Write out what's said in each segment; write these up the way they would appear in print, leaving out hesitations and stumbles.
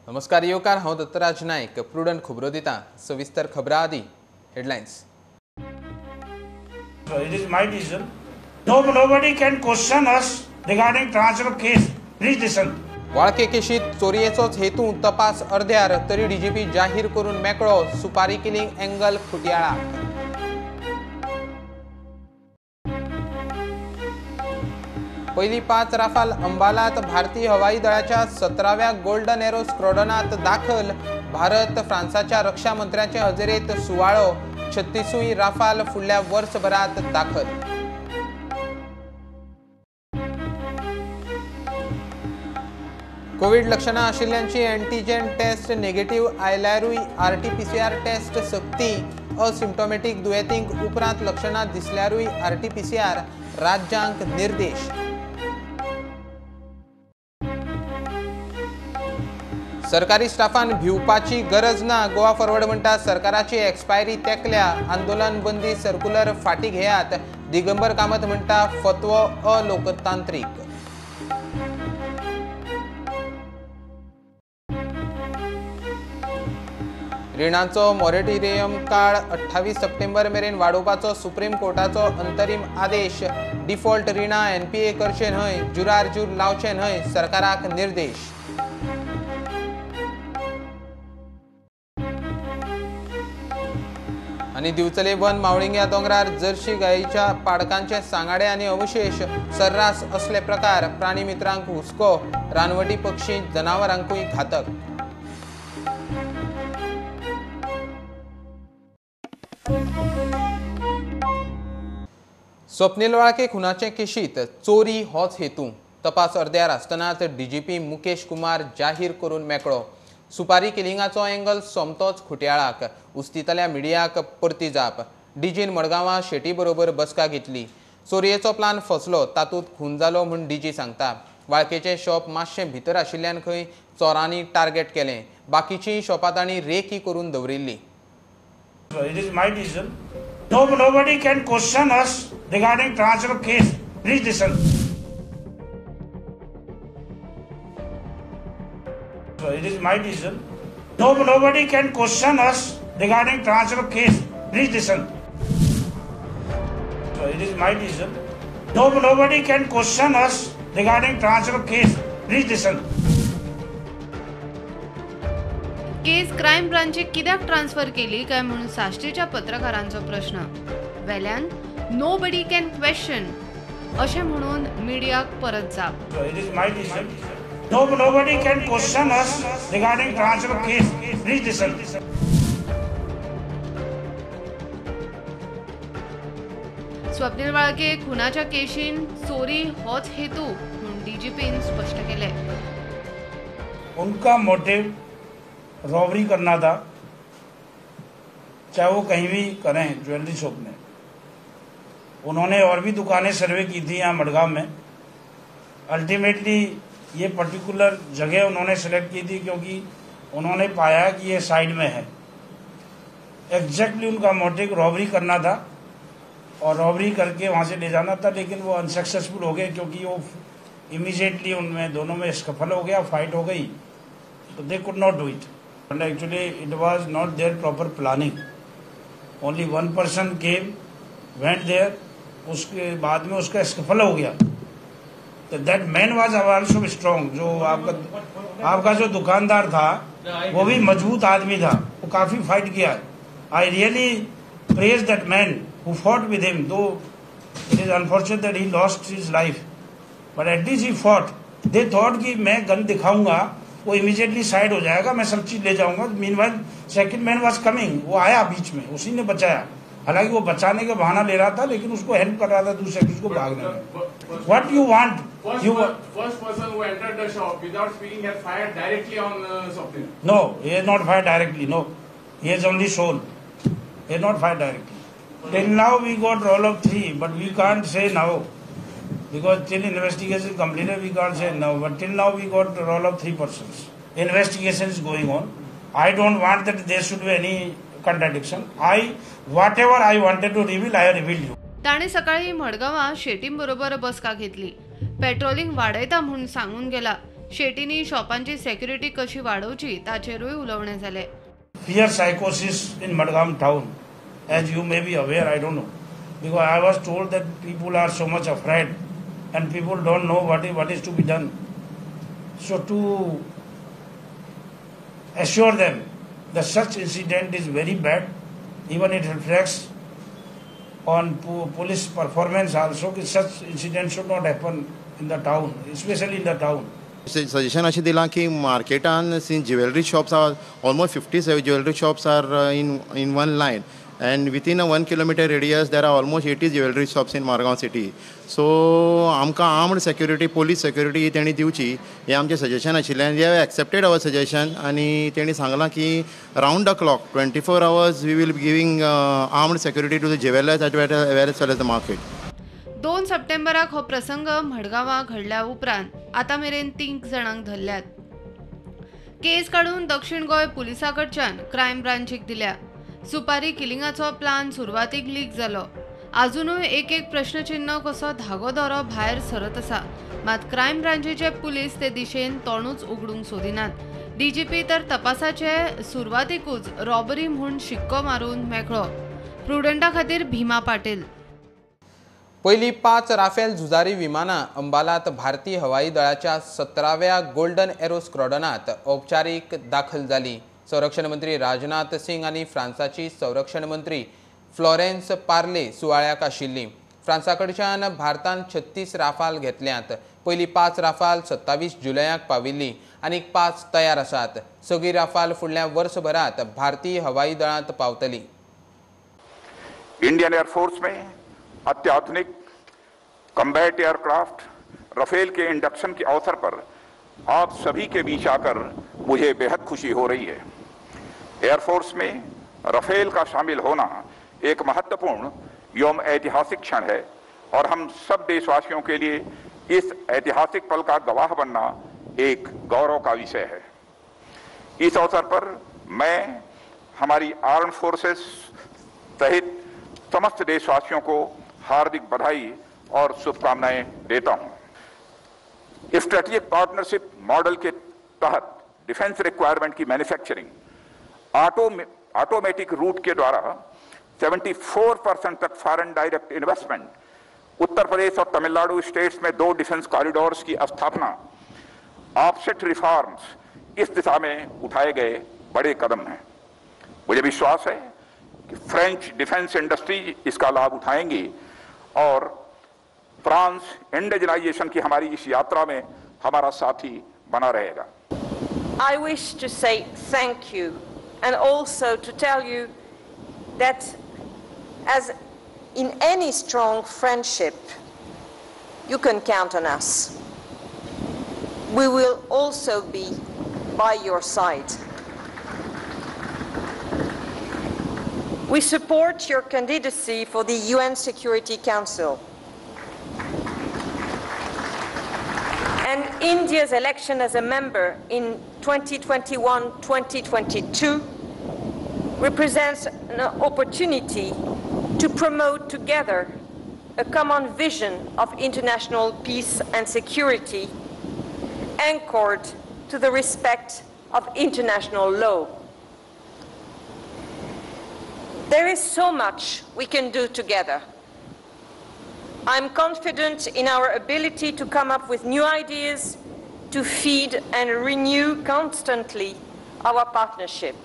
नमस्कार येवकार, हांव दत्तराज नायक. प्रुडंट खबरो दिता. सविस्तर खबरां आदी headlines. It is my decision. Nobody can question us regarding transfer of case. Please listen. Walke केशीत चोरयेचोच हेतू तपास अर्ध्यार, तरी डीजीपी जाहीर करून मेकळो. सुपारी किलिंग एंगल खुटयाळा. पहिली 5 राफाल अंबालात भारतीय हवाई दळाच्या 17व्या गोल्डन एरो स्क्वॉड्रनात दाखल. भारत फ्रांसाच्या रक्षा मंत्र्याचे हजेरेत सुवाळो. 36 राफाल फुडल्या वर्सभरात दाखल. कोविड लक्षणां आशिल्ल्यांची अँटीजेन टेस्ट नेगेटिव्ह आयल्यारूय आरटीपीसीआर टेस्ट सक्ती. असिम्टोमॅटीक दुयेंतींक उपरांत लक्षणां दिसल्यारूय आरटीपीसीआर, राज्यांक निर्देश. सरकारी स्टाफान भिवपाची गरज ना, गोवा फॉरवर्ड म्हणटा सरकाराची एक्सपायरी तेकल्या. आंदोलन बंदी सर्क्युलर फाटी घेयात. दिगंबर कामत म्हणटा फतवो अलोकतांत्रीक. रिणाचो मॉरेटोरियम काळ 28 सप्टेंबर मेरेन वाडोवपाचो सुप्रीम कोर्टाचो अंतरीम आदेश. डिफॉल्ट रिणां एनपीए करचे न्हय, जुरार जूर लावचे न्हय, सरकाराक निर्देश. आनी दिवचले वन मावळिंग्या दोंगरार जर्शी गायीच्या पाडकांचे सांगाडे आनी अवशेश. सर्रास असले प्रकार प्राणी मित्रांक हुस्को. रानवटी पक्षी जनावरांकूय घातक. स्वप्नील वाळके खुनाचे केशीत चोरी होच हेतू. तपास अर्द्यार आसतनाच डीजीपी मुकेश कुमार जाहीर करून मेकळो. सुपारी किलिंगाचो एंगल सोमतोच खुटयाळाक. उस्तितल्या मिडियाक परती जाप. डीजीन मडगांवां शेटी बरोबर बसका घेतली. चोरयेचो प्लान फसलो, तातूंत खून जालो म्हूण डीजी सांगता. वाळकेचें शॉप मातशें भितर आशिल्ल्यान खंय चोरांनी टार्गेट केलें. बाकीचीं शॉपां तांणी रेकी करून दवरिल्ली. It is my decision. Nobody can question us regarding transfer of case. Please listen. It is my decision. Nobody can question us regarding transfer of case. Please listen. It is my decision. Nobody can question us regarding transfer of case. Please listen. Case crime ब्रांचेक कित्याक transfer केली काय म्हणून साश्टीच्या पत्रकारांचो प्रश्न. वेल्यान nobody can question अशें म्हणून मिडियाक परत जाप. It is my decision. Nobody can question us regarding transfer of case. Please listen. Swapnil Walke खुनाच्या केशीन चोरी होच हेतू म्हणून डीजीपीन स्पष्ट केले. उनका मोटिव रॉबरी करना था, चाहे वो कहीं भी करें. ज्वेलरी शॉप में उन्होंने और भी दुकानें सर्वे की थी यहाँ मडगांव में. अल्टीमेटली ये पर्टिकुलर जगह उन्होंने सेलेक्ट की थी क्योंकि उन्होंने पाया कि ये साइड में है. एग्जैक्टली उनका मोटिव रॉबरी करना था और रॉबरी करके वहाँ से ले जाना था, लेकिन वो अनसक्सेसफुल हो गए क्योंकि वो इमीडिएटली उनमें दोनों में स्कफल हो गया, फाइट हो गई, तो they could not do it. And actually it was not their proper planning. Only one person came, went there, उसके बाद में उसका स्कफल हो गया. तो that man was also strong. जो आपका जो दुकानदार था वो भी मजबूत आदमी था, वो काफ़ी फाइट किया. I really praise that man who fought with him, though it is unfortunate that he lost his life, but at least he fought. They thought कि मैं गन दिखाऊंगा वो इमीडिएटली साइड हो जाएगा, मैं सब चीज ले जाऊंगा. Meanwhile second man was coming, वो आया बीच में, उसी ने बचाया. हालांकि वो बचाने का बहाना ले रहा था, लेकिन उसको हेल्प कर रहा था दूसरे उसको भागने में. What you want? First person who entered the shop without speaking has fired directly on Swapnil. No, he has not fired directly. No, he has only shown. He has not fired directly. Till now we got roll of 3, but we can't say now because till investigation completed we can't say now. But till now we got roll of 3 persons. Investigation is going on. I don't want that there should be any contradiction. Whatever I wanted to reveal, I have revealed you. ताणे सकाळी मडगांवां शेटींबरोबर बसका घेतली. Patrolling वाडयता म्हूण सांगून गेला. शेटींनी शॉपांची security कशी वाडोवची ताचेरूय उलोवणें जालें. Fear psychosis in Madgaon town, as you may be aware, I don't know, because I was told that people are so much afraid and people don't know what is to be done. So to assure them that such incident is very bad, even it reflects on police performance also, that such incident should not happen in the town, especially in the town. Suggestion अशें दिलां की मार्केटान since jewellery shops are almost 57 jewellery shops are in one line and within a 1 kilometer radius there are almost 80 jewellery shops in Margao city. So आमकां armed security, police security ही तेणी दिवची हें आमचें suggestion आशिल्लें आनी they have accepted our suggestion आनी तेणी सांगलां की round the clock 24 hours we will be giving armed security to the jewellers as well as the market. 2 सप्टेंबराक हो प्रसंग मडगांवां घडल्या उपरांत आतां मेरेन 3 जाणांक धरल्यात. केस काडून दक्षिण गोंय पुलिसां कडच्यान क्रायम ब्रांचीक दिल्या. सुपारी किलिंगाचो प्लान सुरवातीक लीक जालो. आजुनूय एक एक प्रश्नचिन्ह कसो धागो दोरो भायर सरत आसा. मात क्रायम ब्रांचीचे पुलीस ते दिशेन तोंडूच उगडूंक सोदिनात. डीजीपी तर तपासाचे सुरवातीकूच रॉबरी म्हूण शिक्को मारून मेकळो. प्रुडंटा खातीर भीमा पाटील. पयलीं 5 राफेल झुजारी विमानां अंबालात भारतीय हवाई दळाच्या 17व्या गोल्डन एरो स्क्वॉड्रनांत औपचारीक दाखल जाली. संरक्षण मंत्री राजनाथ सिंग आनी फ्रांसाची संरक्षण मंत्री फ्लॉरेन्स पार्ले सुवाळ्याक आशिल्ली. फ्रांसा कडच्यान भारतान 36 राफाल घेतल्यात. पयलीं 5 राफाल 27 जुलयाक पाविल्ली आनी 5 तयार आसात. सगळीं राफाल फुडल्या वर्सभरात भारतीय हवाई दळांत पावतली. इंडियन एयरफोर्स में अत्याधुनिक कॉम्बैट एयरक्राफ्ट राफेल के इंडक्शन के अवसर पर आप सभी के बीच आकर मुझे बेहद खुशी हो रही है। एयरफोर्स में राफेल का शामिल होना एक महत्वपूर्ण एवं ऐतिहासिक क्षण है और हम सब देशवासियों के लिए इस ऐतिहासिक पल का गवाह बनना एक गौरव का विषय है। इस अवसर पर मैं हमारी आर्म फोर्सेस सहित समस्त देशवासियों को हार्दिक बधाई और शुभकामनाएं देता हूं। स्ट्रेटेजिक पार्टनरशिप मॉडल के तहत डिफेंस रिक्वायरमेंट की मैन्युफैक्चरिंग ऑटोमेटिक रूट के द्वारा 74% तक foreign direct investment, Uttar Pradesh और तमिलनाडु स्टेट्स में 2 डिफेंस कॉरिडोर्स की स्थापना, ऑफसेट रिफॉर्म्स इस दिशा में उठाए गए बड़े कदम हैं। मुझे विश्वास है कि फ्रेंच डिफेंस इंडस्ट्री इसका लाभ उठाएंगी और फ्रांस इंडिजनाइजेशन की हमारी इस यात्रा में हमारा साथी बना रहेगा। I wish to say thank you and also to tell you that as in any strong friendship, you can count on us. We will also be by your side. We support your candidacy for the UN Security Council. And India's election as a member in 2021-2022 represents an opportunity to promote together a common vision of international peace and security anchored to the respect of international law. There is so much we can do together. I'm confident in our ability to come up with new ideas, to feed and renew constantly our partnership.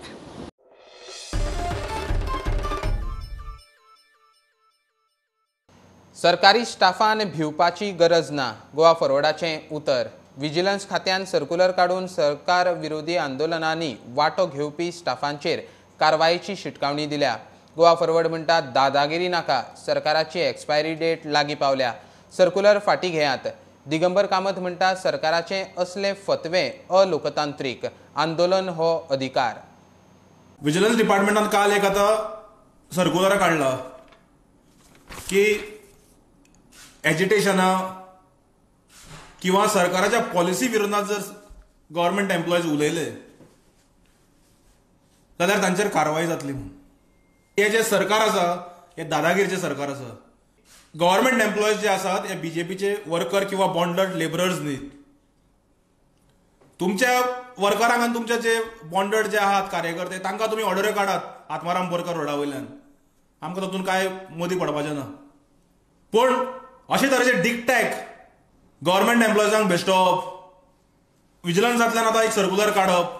सरकारी Staffan भिवपाची गरज ना, गोवा फॉरवर्डाचें उतर. Vigilance खात्यान circular काडून सरकार विरोधी आंदोलनांनी वांटो घेवपी स्टाफांचेर कारवायेची शिटकावणी दिल्या. गोवा फॉरवर्ड म्हणटा दादागिरी नाका, सरकाराची एक्सपायरी डेट लागीं पावल्या, सर्कुलर फाटीं घेयात. दिगंबर कामत म्हणटा सरकाराचे असले फतवे अलोकतांत्रीक, आंदोलन हो अधिकार. विजिलन्स डिपार्टमेंटान काल एक आतां सर्कुलर काडला की एजिटेशनां किंवा सरकाराच्या पॉलिसी विरोधात जर गव्हर्मेंट एम्प्लॉईज उलयले जाल्यार तांचेर कारवाय जातली म्हूण. हे जे सरकार आसा हे दादागिरीचें सरकार आसा. गव्हर्मेंट एम्प्लॉईज जे आसात हे बीजेपीचे वर्कर किंवा बॉन्डड लेबरर्स न्ही. तुमच्या वर्करांक आनी तुमचे जे बॉन्डेड जे आहात कार्यकर्ते तांकां तुमी ऑर्डर काडात आत्माराम बोरकर रोडा वयल्यान, आमकां तातूंत कांय मदीं पडपाचें ना. पूण अशे तरेचे डिकटॅक गव्हर्मेंट एम्प्लॉयजांक बेश्टोवप, विजिलन्सांतल्यान आतां एक सर्कुलर काडप.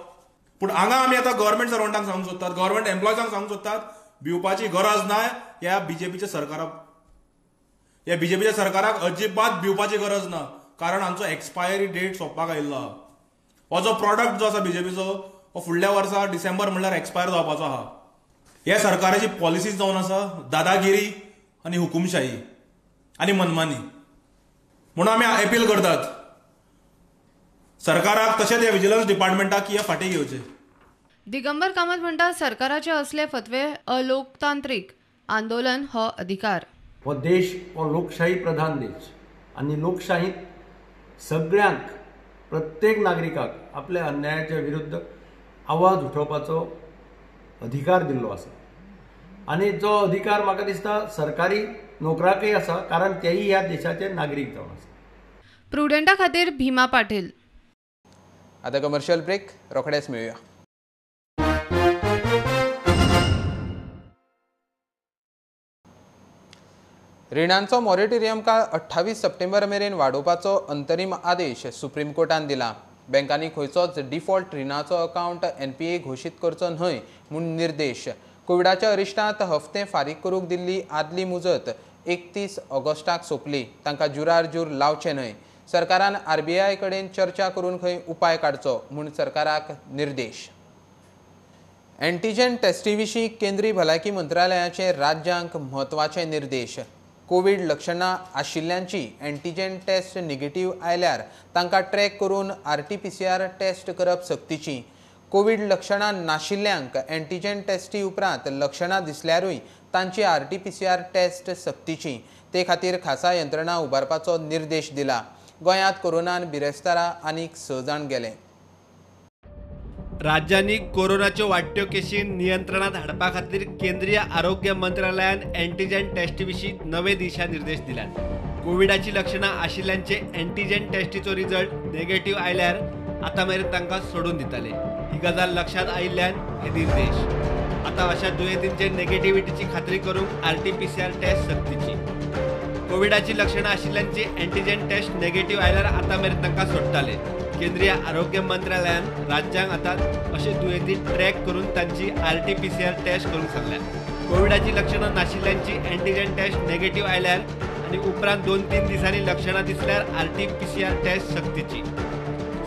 पूण हांगा आमी आतां गव्हर्मेंट सर्वंटांक सांगूंक सोदतात, गव्हर्मेंट एम्प्लॉयजांक सांगूंक सोदतात, भिवपाची गरज ना ह्या बीजेपीच्या सरकाराक. ह्या बीजेपीच्या सरकाराक अजिबात भिवपाची गरज ना, कारण आमचो एक्सपायरी डेट सोंपपाक आयिल्लो आहा. हो जो प्रॉडक्ट जो आसा बीजेपीचो हो फुडल्या वर्सा डिसेंबर म्हणल्यार एक्सपायर जावपाचो आहा. ह्या सरकाराची पॉलिसीज जावन आसा दादागिरी आनी हुकुमशाही आनी मनमानी. म्हणून आमी अपील करतात सरकाराक तशेंच ह्या विजिलन्स डिपार्टमेंटाक की हे फाटीं घेवचे. दिगंबर कामत म्हणटा सरकाराचे असले फतवे अलोकतांत्रीक, आंदोलन हो अधिकार. हो देश हो लोकशाही प्रधान देश आनी लोकशाहीत सगळ्यांक प्रत्येक नागरिकाक आपल्या अन्यायाच्या विरुद्ध आवाज उठोवपाचो अधिकार दिल्लो आसा आनी जो अधिकार म्हाका दिसता सरकारी नोकराकय आसा, कारण तेय ह्या देशाचे नागरीक जावन आसा. प्रुडंटा खातीर भीमा पाटील. आतां कमर्शियल ब्रेक, रोखडेच मेळुया. रिणांचो मॉरेटोरियम काळ 28 सप्टेंबर मेरेन वाडोवपाचो अंतरीम आदेश सुप्रीम कोर्टान दिला. बँकांनी खंयचोच डिफॉल्ट रिणाचो अकावंट एनपीए घोशीत करचो न्हय म्हूण निर्देश. कोविडाच्या अरिश्टांत हफ्ते फारीक करूंक दिल्ली आदली मुजत 31 ऑगस्टाक सोंपली. तांकां जुरार जूर लावचे न्हय. सरकारान आरबीआय कडेन चर्चा करून खंय उपाय काडचो म्हूण सरकाराक निर्देश. एंटीजन टेस्टी विशीं केंद्रीय भलायकी मंत्रालयाचे राज्यांक म्हत्वाचे निर्देश. कोवीड लक्षणां आशिल्ल्यांची एंटीजन टेस्ट निगेटीव आयल्यार तांकां ट्रॅक करून RT-PCR test करप सक्तीची. कोवीड लक्षणां नाशिल्ल्यांक एंटीजन टेस्टी उपरांत लक्षणां दिसल्यारूय तांची RT-PCR test सक्तीची. ते खातीर खासा यंत्रणा उबारपाचो निर्देश दिला. गोंयांत कोरोनान बिरेस्तारा आनीक 6 जाण गेले. राज्यांनी कोरोनाच्यो वाडट्यो केशी नियंत्रणात हाडपा खातीर केंद्रीय आरोग्य मंत्रालयान एंटीजन टेस्टी विशीं नवे दिशानिर्देश दिल्यात. कोविडाची लक्षणां आशिल्ल्यांचे एंटीजन टेस्टीचो रिजल्ट नेगेटिव्ह आयल्यार आतां मेरेन तांकां सोडून दिताले. ही गजाल लक्षांत आयिल्ल्यान हे निर्देश. आतां अशा दुयेंतींचे नेगेटिव्हिटीची खात्री करूंक RT-PCR test सक्तीची. कोविडाची लक्षणां आशिल्ल्यांची एंटीजन टेस्ट नेगेटिव्ह आयल्यार आतां मेरेन तांकां सोडटाले. केंद्रीय आरोग्य मंत्रालयान राज्यांक आतां अशे दुयेंती ट्रॅक करून तांची RT-PCR test करूंक सांगल्या. कोविडाची लक्षणां नाशिल्ल्यांची एंटीजन टेस्ट नेगेटिव्ह आयल्यार आनी उपरांत 2-3 दिसांनी लक्षणां दिसल्यार RT-PCR test सक्तीची.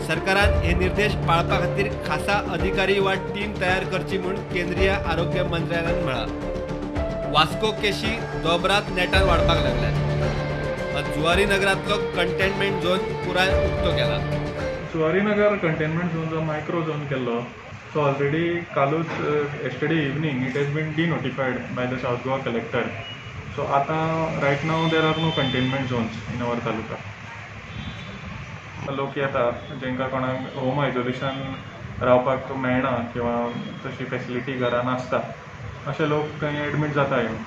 सरकारान हे निर्देश पाळपा खातीर खासा अधिकारी वा टीम तयार करची म्हूण केंद्रीय आरोग्य मंत्रालयान म्हळां. वास्को केशी दोबरात नेटान वाडपाक लागल्यात. जुवारी नगरांतलो कंटेनमेंट झोन पुराय उक्तो केला. जुवारीनगर कंटेनमेंट झोन जो मायक्रो झोन केल्लो तो ऑलरेडी कालूच yesterday evening it has been denotified by the South Goa collector. So आतां right now there are no containment zones in our taluka. लोक येता जेंकां कोणाक होम आयसोलेशन रावपाक मेळना किंवा तशी फेसिलिटी घरा नासता अशे लोक थंय एडमीट जाता येवन.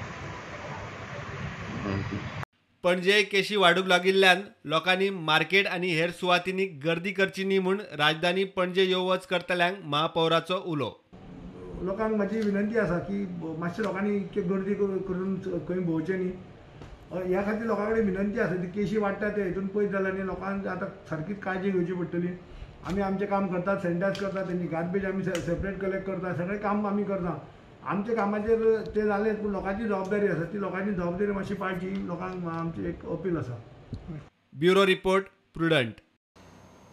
पणजे केशी वाडूंक लागिल्ल्यान लोकांनी मार्केट आनी हेर सुवातींनी गर्दी करची न्ही म्हूण राजधानी पणजे यो वच करतल्यांक महापौराचो उलो. लोकांक म्हाजी विनंती आसा की मातशे लोकांनी इतके गर्दी करून खंय भोंवचें न्ही. ह्या खातीर लोकां कडेन विनंती आसा ती केशी वाडटा ते हितून पयस जाल्या न्ही लोकांक आतां सारकीच काळजी घेवची पडटली. आमी आमचें काम करतात, सॅनिटायज करतात, तेंची गार्बेज आमी सेपरेट कलेक्ट करता, सगळें काम आमी करता. आमच्या कामाचेर ते जालें पूण लोकांची जबाबदारी आसा ती लोकांची जबाबदारी मातशी पाळची, लोकांक आमची एक अपील आसा. Bureau report, Prudent.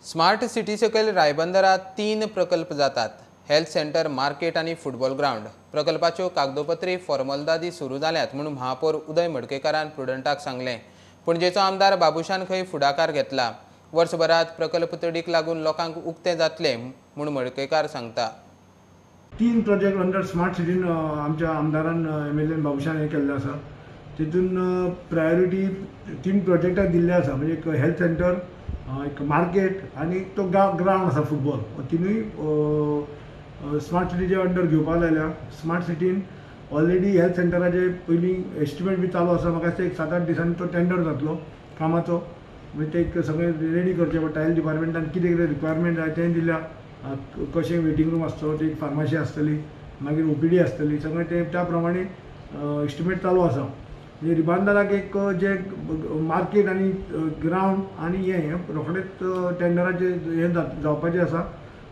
Smart city सकयल रायबंदरात 3 प्रकल्प जातात. हेल्थ सेंटर, मार्केट आनी फुटबॉल ग्रावंड. प्रकल्पाच्यो कागदोपत्री फॉर्मलदादी सुरू जाल्यात म्हूण महापौर उदय मडकेकारान प्रुडंटाक सांगलें. पणजेचो आमदार बाबुशान खंय फुडाकार घेतला. वर्सभरात प्रकल्प तडीक लागून लोकांक उक्ते जातले म्हूण मडकेकार सांगता. 3 प्रोजेक्ट अंडर स्मार्ट सिटीन आमच्या आमदारान MLA बाबुशान हें केल्लें आसा. तितून प्रायोरिटी 3 प्रोजेक्टाक दिल्ले आसा, म्हणजे एक हेल्थ सेंटर, एक मार्केट आनी तो ग्रावंड आसा फुटबॉल. तिनूय स्मार्ट सिटीच्या अंडर घेवपाक लायल्या. स्मार्ट सिटीन ऑलरेडी हेल्थ सेंटराचे पयलीं एस्टिमेट बी चालू आसा. म्हाका दिसता एक 7-8 दिसांनी तो टेंडर जातलो कामाचो. म्हणजे ते सगळें रेडी करचें पडटा. हेल्थ डिपार्टमेंटान कितें कितें रिक्वायरमेंट जाय तें दिल्या, कशें वेटींग रूम आसतलो, ती एक फार्मासी आसतली, मागीर ओपीडी आसतली, सगळें तें त्या प्रमाणे एस्टिमेट चालू आसा. म्हणजे रिबांदाराक एक जे मार्केट आनी ग्रावंड आनी हें रोखडेंच टेंडराचें हें जावपाचें आसा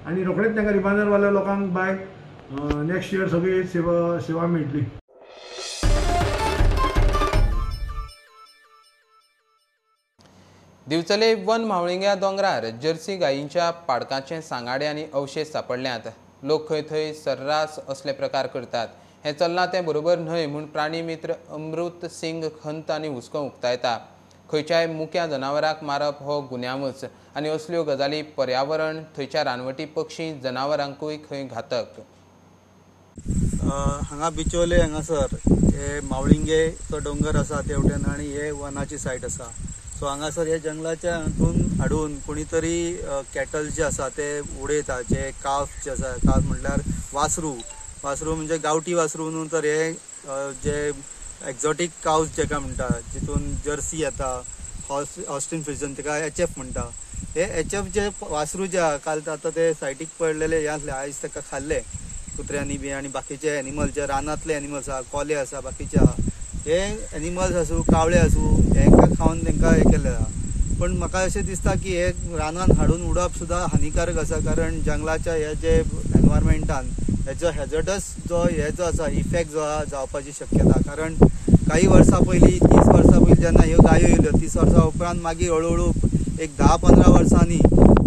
आनी रोखडेंच तांकां रिबांदार वाल्या लोकांक बाय नेक्स्ट इयर सगळी सेवा मेळटली. दिवचले वन म्हावळिंग्या दोंगरार जर्सी गायींच्या पाडकाचे सांगाडे आनी अवशेष सापडल्यात. लोक खंय थंय सर्रास असले प्रकार करतात. हें चल्लां तें बरोबर न्हय म्हूण प्राणी मित्र अमृत सिंग खंत आनी हुस्को उक्तायता. खंयच्याय मुक्या जनावराक मारप हो गुन्यांवच आनी असल्यो गजाली पर्यावरण, थंयच्या रानवटी पक्षी जनावरांकूय खंय घातक. हांगा बिचोले हांगासर हे मावळिंगेचो दोंगर आसा ते वटेन आनी हे वनाची सायट आसा. सो हांगासर हे जंगलाच्या हातून हाडून कोणी तरी कॅटल जे आसा ते उडयता, जे काफ जे आसा, काफ म्हटल्यार वासरू, वासरू म्हणजे गांवठी वासरू न्हू तर हे जे एक्झॉटीक कावज जेका म्हणटा, जितून जर्सी येता, हॉस्टीन फ्रिजन तेका एच एफ म्हणटा. हे एच एफ जे वासरू जे आहा काल आतां ते सायटीक पडलेले हे आसले, आयज ताका खाल्ले कुत्र्यांनी बी आनी बाकीचे एनिमल जे रानांतले एनिमल्स आहा, कोले आसा, बाकीचे आहा, हे एनिमल्स आसूं कावळे आसूं हेंकां खावन तांकां हें केल्लें आहा. पण म्हाका अशें दिसता की हे रानान हाडून उडप सुद्दां हानिकारक आसा, कारण जंगलाच्या हे जे एनवायरमेंटान हेजो हेजडस जो हे जो आसा इफेक्ट जो आहा जावपाची शक्यता. कारण काही वर्सां पयलीं 30 वर्सां पयलीं जेन्ना ह्यो गायो येयल्यो, 30 वर्सां उपरांत मागीर हळुहळू एक 10-15 वर्सांनी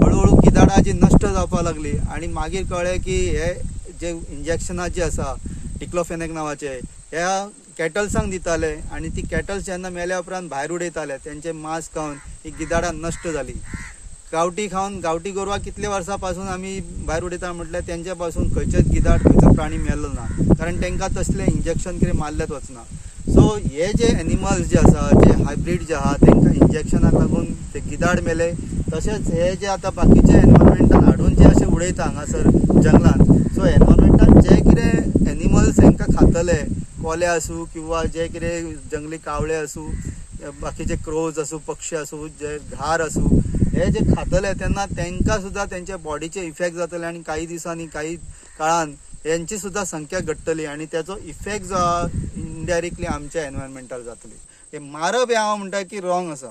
हळुहळू गिधाडां जी नश्ट जावपाक लागली आनी मागीर कळ्ळें की हे जे इंजेक्शनां जी आसा डिक्लोफेनेक नांवाचे ह्या कॅटल्सांक दिताले आनी ती कॅटल्स जेन्ना मेल्या उपरांत भायर उडयताले तेंचे मांस खावन ही गिधाडां नश्ट जाली. गांवठी खावन गांवठी गोरवां कितले वर्सां पासून आमी भायर उडयता म्हटल्यार तेंच्या पासून खंयचेच गिधाड खंयचो प्राणी मेलो ना, कारण तांकां तसलें इंजेक्शन कितें मारलेंच वचना. सो हे जे एनिमल्स जे आसा जे हायब्रीड जे आहा तांकां इंजेक्शनाक लागून ते गिधाड मेले. तशेंच हे जे आतां बाकीचे एनवायरमेंटान हाडून जे अशें उडयता हांगासर जंगलान, सो एनवायरमेंटान जे कितें एनिमल्स तांकां खातले, कोले आसूं किंवा जे कितें जंगली कावळे आसूं, बाकीचे क्रोज आसूं, पक्षी आसूं, जे घार आसूं, हे जे खातले तेन्ना तांकां सुद्दां तेंच्या बॉडीचे इफेक्ट जातले आनी काही दिसांनी काही काळान हेंची सुद्दां संख्या घडटली आनी तेचो इफेक्ट जो आहा इनडायरेक्टली आमच्या एनवायरमेंटार जातली. हे मारप हें हांव म्हणटा की रॉंग आसा,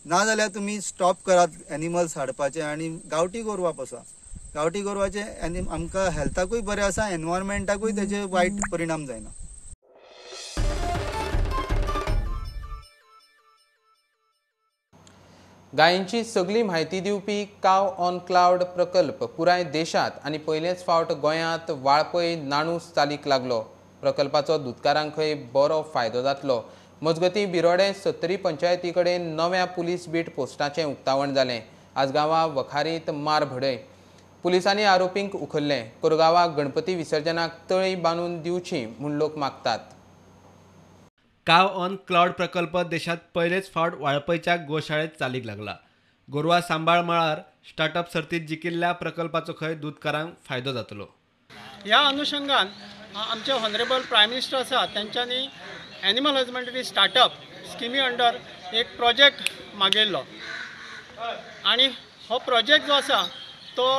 नाजाल्यार तुमी स्टॉप करात एनिमल्स हाडपाचे आनी गांवठी गोरवां पोसा. गांवठी गोरवाचे आमकां हेल्थाकूय बरें आसा, एनवायरमेंटाकूय तेजे वायट परिणाम जायना. गायींची सगळी म्हायती दिवपी काव ऑन क्लावड प्रकल्प पुराय देशांत आनी पयलेच फावट गोंयांत वाळपय नाणूस चालीक लागलो. प्रकल्पाचो दुदकारांकय बरो फायदो जातलो. मजगतीं बिरोडे सत्तरी पंचायती कडेन नव्या पुलीस बीट पोस्टाचें उक्तावण जालें. आज गांवा वखारींत मार भडय पुलिसांनी आरोपींक उखल्ले. कोरगांवा गणपती विसर्जनाक तळी बांदून दिवची म्हूण लोक मागतात. काव ऑन क्लावड प्रकल्प देशांत पयलेच फावट वाळपयच्या गोशाळेत चालीक लागला. गोरवां सांबाळ मळार स्टार्टअप सर्तीत जिखिल्ल्या प्रकल्पाचो खंय दुदकारांक फायदो जातलो. ह्या अनुशंगान आमचे ऑनरेबल प्रायम मिनिस्टर आसा तेंच्यांनी एनिमल हजबंडरी स्टार्टअप स्किमी अंडर एक प्रोजेक्ट मागयल्लो आनी हो प्रोजेक्ट जो आसा तो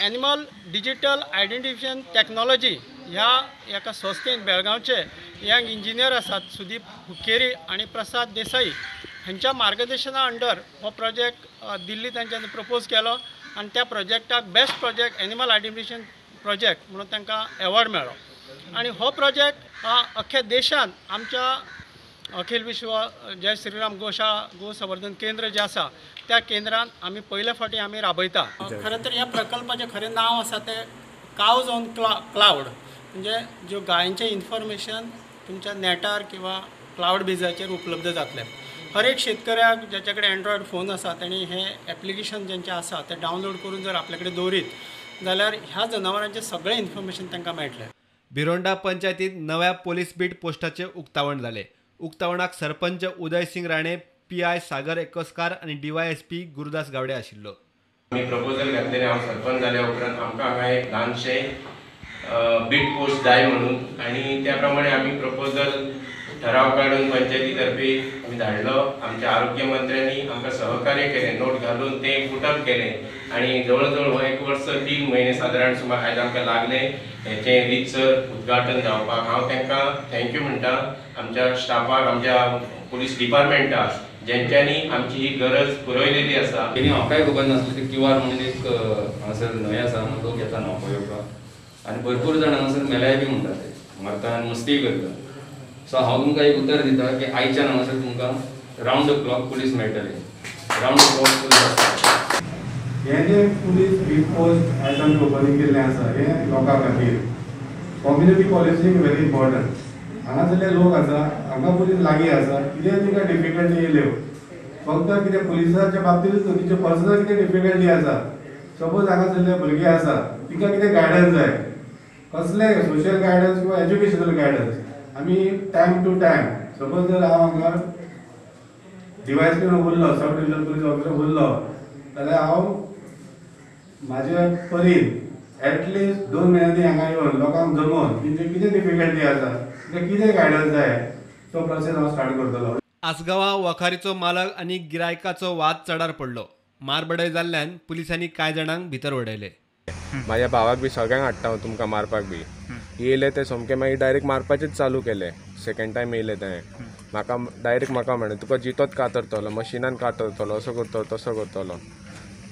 एनिमल डिजिटल आयडेंटिफिकेशन टॅक्नोलॉजी ह्या एका संस्थेन बेळगांवचे यंग इंजिनियर आसात सुदीप हुक्केरी आनी प्रसाद देसाई हांच्या मार्गदर्शना अंडर हो प्रोजेक्ट दिल्ली तांच्यांनी प्रपोज केलो आनी त्या प्रोजेक्टाक best project animal identification project म्हणून तांकां एवॉर्ड मेळ्ळो. आनी हो प्रोजेक्ट अख्ख्या देशांत आमच्या अखिल विश्व जय श्रीराम गोशाळा गो संवर्धन केंद्र जें आसा त्या केंद्रान आमी पयले फावटी आमी राबयता. खरें तर ह्या प्रकल्पाचें खरें नांव आसा तें कावज ऑन क्लावड, म्हणजे ज्यो गायेंचें इन्फॉर्मेशन तुमच्या नेटार किंवा क्लावड बेजाचेर उपलब्ध जातलें. हर एक शेतकऱ्याक ज्याच्या कडेन एन्ड्रॉयड फोन आसा तेणी हें एप्लिकेशन जेंचें आसा तें डावनलोड करून जर आपले कडेन दवरीत जाल्यार ह्या जनावरांचें सगळें इन्फॉर्मेशन तांकां मेळटलें. भिरोंडा पंचायतीत नव्या पोलीस बीट पोस्टाचें उक्तावण जालें. उक्तावणाक सरपंच उदयसिंग राणे, पीआय सागर एकस्कार आनी डीवायएसपी गुरुदास गावडे आशिल्लो. आमी प्रपोजल घातलेलें, हांव सरपंच जाल्या उपरांत आमकां हांगा एक ल्हानशें बीट पोस्ट जाय म्हणून आनी त्या प्रमाणे आमी प्रपोजल ठराव काडून पंचायती तर्फे आमी धाडलो. आमच्या आरोग्य मंत्र्यांनी आमकां सहकार्य केलें, नोट घालून तें पुटअप केलें आनी जवळ जवळ हो 1 वर्स 3 म्हयने सादारण सुमार आयज आमकां लागले हेचें रितसर उद्घाटन जावपाक. हांव तांकां thank you म्हणटा, आमच्या स्टाफाक, आमच्या पुलीस डिपार्टमेंटाक, ज्यांच्यांनी आमची ही गरज पुरयलेली आसा. तेणी म्हाकाय खबर नासली की क्यू आर म्हणून एक हांगासर न्हंय आसा, लोक येता न्हांवपाक येवपाक आनी भरपूर जाण हांगासर मेल्याय बी म्हणटा, ते मरता आनी मस्तीय करता. सो हांव तुमकां एक उतर दिता की आयच्यान हांगासर तुमकां रावंड the clock police मेळटले, रावंड the clock police आसता. हे जे पुलीस बीट पोस्ट आयज आमी ओपनींग केल्लें आसा हें लोकां खातीर कम्युनिटी पॉलिसींग व्हेरी इम्पॉर्टंट. हांगासरले लोक आसा, हांगा पुलीस लागीं आसा, कितें तांकां डिफिकल्टी येयल्यो फक्त कितें पुलिसाच्या बाबतींतूच न्हू, तेंचे पर्सनल कितें डिफिकल्टी आसा. सपोज हांगासरले भुरगे आसा, तांकां कितें गायडन्स जाय, कसले सोशल गायडन्स किंवा एज्युकेशनल गायडन्स आमी टायम टू टायम. सपोज जर हांव हांगा डिवायस करून उरलो, सब डिविजन पुलीस ऑफिसर उरलो जाल्यार हांव म्हाजे परीन एटलिस्ट 2 म्हयन्यांनी हांगा येवन लोकांक जमोवन तेंचे कितें डिफिकल्टी आसा, तेंकां कितें गायडन्स जाय तो प्रोसेस हांव स्टार्ट करतलो. आसगांवां वखारीचो मालक आनी गिरायकाचो वाद चडार पडलो. मारबडय जाल्ल्यान पुलिसांनी कांय जाणांक भितर उडयले. माझ्या भावाक बी सगळ्यांक हाडटा हांव तुमकां मारपाक बी येयले ते सोमके मागीर डायरेक्ट मारपाचेच चालू केले. सेकंड टायम येयले ते म्हाका डायरेक्ट म्हाका म्हणलें तुका जितोच कातरतलो, मशिनान कातरतलो, असो करतलो तसो करतलो.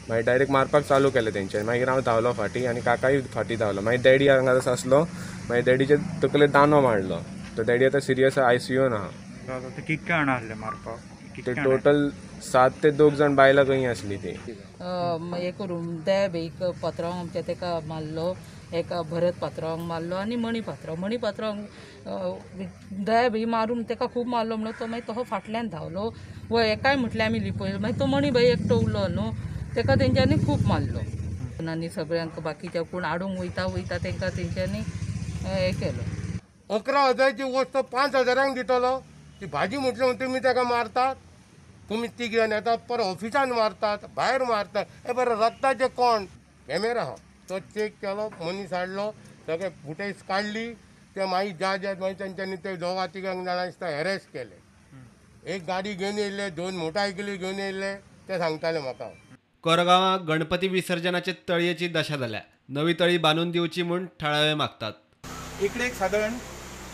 मागीर डायरेक्ट मारपाक चालू केलें तेंच्यानी. मागीर हांव धांवलो फाटीं आनी काकाय फाटीं धांवलो. मागीर डॅडी हांगा आसलो, मागीर डॅडीचे तकले दांडो मारलो. तो डॅडी आतां सिरियस आयसीयून आहा. कितके जाणां आसले मारपाक? ते टोटल 7 ते 2 जाण बायलां खंय आसली ती. हे करून दयाभाईक पात्रांव आमच्या तेका मारलो, एका भरत पात्रांवांक मारलो आनी मणी पात्रांव, मणी पात्रांवांक दयाभाई मारून तेका खूब मारलो म्हणून तो मागीर तो फाटल्यान धांवलो व एकाय म्हटल्यार आमी लिपयलो. मागीर तो मणी भाई एकटो उरलो न्हू, तेका तेंच्यांनी खूब मारलो आनी सगळ्यांक बाकीच्या कोण आडूंक वयता वयता तेंकां तेंच्यांनी हें केलो. 11,000ची वस्त 5,000 दितलो. ती भाजी म्हटली म्हणून तुमी ताका मारतात, तुमी ती घेवन येतात, परत ऑफिसान मारतात, भायर मारतात. हे बरें रक्ताचें कोण कॅमेरा आहा तो चॅक केलो, मनीस हाडलो, सगळे फुटेज काडली. ते मागीर ज्या ज्या मागीर तेंच्यांनी ते दोगां तिगांक जाणां दिसता हॅरेस केले. एक गाडी घेवन येयल्ले, 2 मोटारसायकली घेवन येयल्ले, ते सांगताले म्हाका. कोरगांवां गणपती विसर्जनाचे तळयेची दशा जाल्या. नवी तळी बांदून दिवची म्हूण थळावे मागतात. इकडे एक साधारण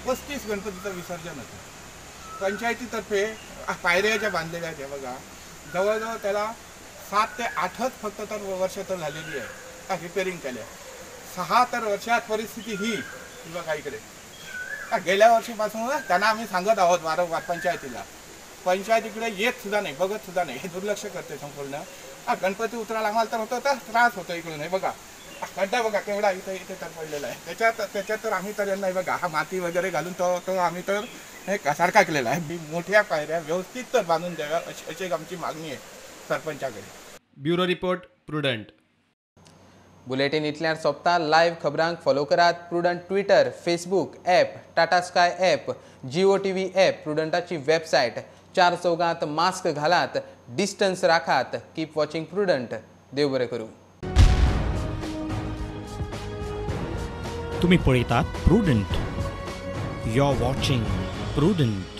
35 गणपतीचं विसर्जन होतं. पंचायतीतर्फे पायऱ्या ज्या बांधलेल्या आहेत बघा, जवळजवळ त्याला 7 ते 8 फक्त तर वर्ष तर झालेली आहे रिपेरिंग केल्या. 6 तर वर्षात परिस्थिती ही बघा इकडे. गेल्या वर्षीपासून त्यांना आम्ही सांगत आहोत वारंवार पंचायतीला, पंचायत इकडे येत सुद्धा नाही, बघत सुद्धा नाही, हे दुर्लक्ष करते संपूर्ण. गणपती उतरायला आम्हाला तर होतं तर त्रास होतो इकडून. हे बघा खड्डा बघा केवढा इथे इथे तर पडलेला आहे. त्याच्यात तर आम्ही तर यांना बघा हा माती वगैरे घालून तो तो आम्ही तर हे सारखा केलेला आहे. मोठ्या पायऱ्या व्यवस्थित तर बांधून द्याव्या अशी एक आमची मागणी आहे सरपंचाकडे. Bureau report, Prudent. Bulletin इतल्यार सोंपता. लायव्ह खबरांक फॉलो करात Prudent Twitter, Facebook app, Tata Sky app, Jio TV app, प्रुडंटाची website. 4 चौगांत मास्क घालात, डिस्टन्स राखात. Keep watching Prudent. देव बरें करूं. तुम्ही पळयतात Prudent. You are watching Prudent.